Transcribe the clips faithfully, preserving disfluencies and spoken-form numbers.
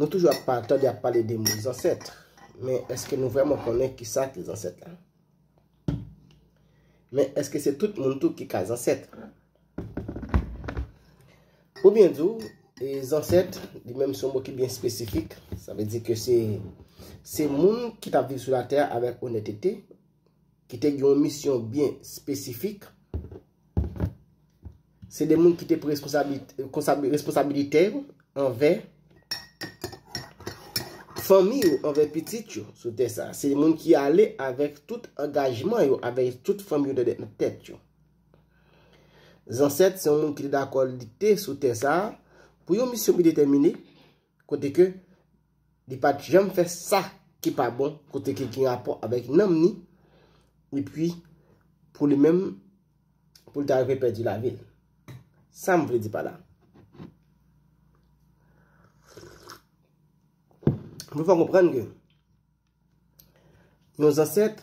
Nou toujou ap pa- tande ap pale de mo zansèt. Men èske nou vrèman konnen ki sa ki zansèt la? Men èske se tout moun tou ki ka zansèt? Pou byen di w, e, zansèt, li menm se yon mo ki byen espesifik. Sa vle di ke se, se moun ki t ap viv sou latè avèk onètete, ki te gen yon misyon byen espesifik. Se de moun ki te pran responsabi- konsabi- responsabilite yo anvè fanmi yo, anvè pitit yo sou tè sa. Se de moun ki ale avèk tout angajman yo, avèk tout fanmi yo nan tèt yo. Zansèt se yon moun ki te dakò lite sou tè sa pou yon misyon byen detèmine, kote ke li pa t janm fè sa ki pa bon, kote ke gen rapò avèk nanm ni, epi pou li menm, pou l ta rive pèdi lavi l. Sa m vle di pa la. Mwen fè konprann ke yon zansèt,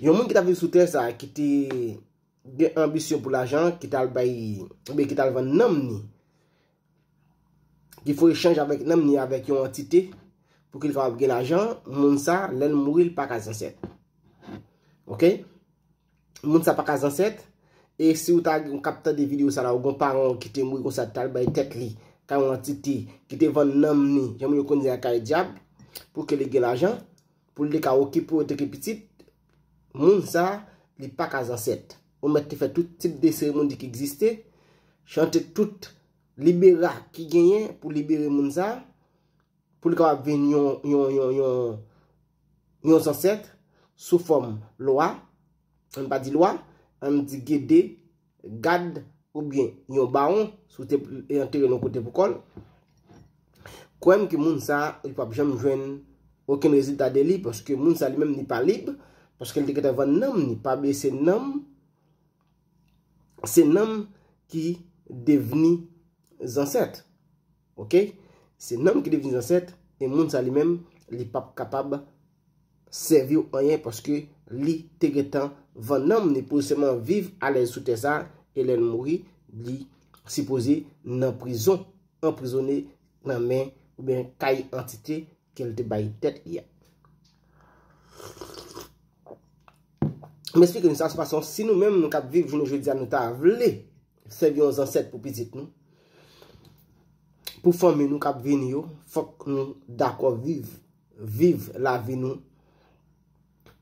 yon moun ki t ap viv sou tè sa, ki te gen anbisyon pou lajan, ki t al bay, oubyen ki t al vann nanm ni, ki fè echanj avèk nanm ni avèk yon antite pou ke l kapab gen lajan, moun sa, lè l mouri, l pa ka zansèt. Oke? Moun sa pa ka zansèt. E si w ta gen, w k ap tande videyo sa la, ou gen paran w ki te mouri konsa, t al bay tèt li kay yon antite ki te vann nanm ni, jan moun yo konn di a kay dyab, pou ke li gen lajan, pou li te ka okipe w antanke pitit, moun sa, li pa ka zansèt. Ou mèt te fè tout tip de seremoni ki egziste, chante tout libera ki genyen pou libere moun sa, pou li kapab vin yon, yon, yon, yon, yon zansèt sou fòm lwa, ann pa di lwa, ann di gede, gad, oubyen yon bawon, si w te antere l yon kote pou kò l. Kwè m ke moun sa, li p ap janm jwenn okenn rezilta de li, paske moun sa li menm li pa lib, paske li te gentan vann nanm ni, pa bliye se nanm, se nanm ki devni zansèt. Oke? Se nanm ki devni zansèt, e moun sa li menm, li p ap kapab sèvi w anyen paske li te gentan vann nanm ni pou sèlman viv alèz sou tè sa, e lè l mouri, li sipoze nan prizon, anprizone nan men oubyen kay antite ke l te bay tèt li a. M esplike nou sa sou fason, si nou menm nou k ap viv jounen jodi a, nou ta vle sèvi yon zansèt pou pitit nou, pou fanmi nou k ap vini yo, fòk nou dakò viv, viv lavi nou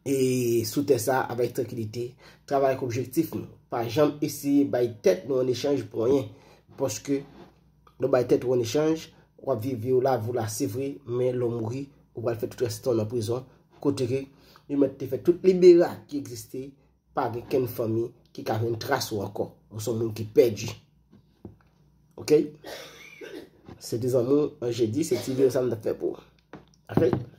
e sou tè sa avèk trankilite, travay ak objektif nou. Pa janm eseye bay tèt nou an echanj pou anyen, paske lè w bay tèt ou an echanj, w ap viv vi w lavi w la, se vre, men lè w mouri, ou pral fè tout rès tan w nan prizon, kote ke yo mèt te fè tout libera ki egziste, pa gen kenn fanmi ki ka jwenn tras ou ankò. Ou se yon moun ki pèdi. Oke? Se te zanmi w, an jedi, se ti videyo sa m t ap fè pou ou. Oke?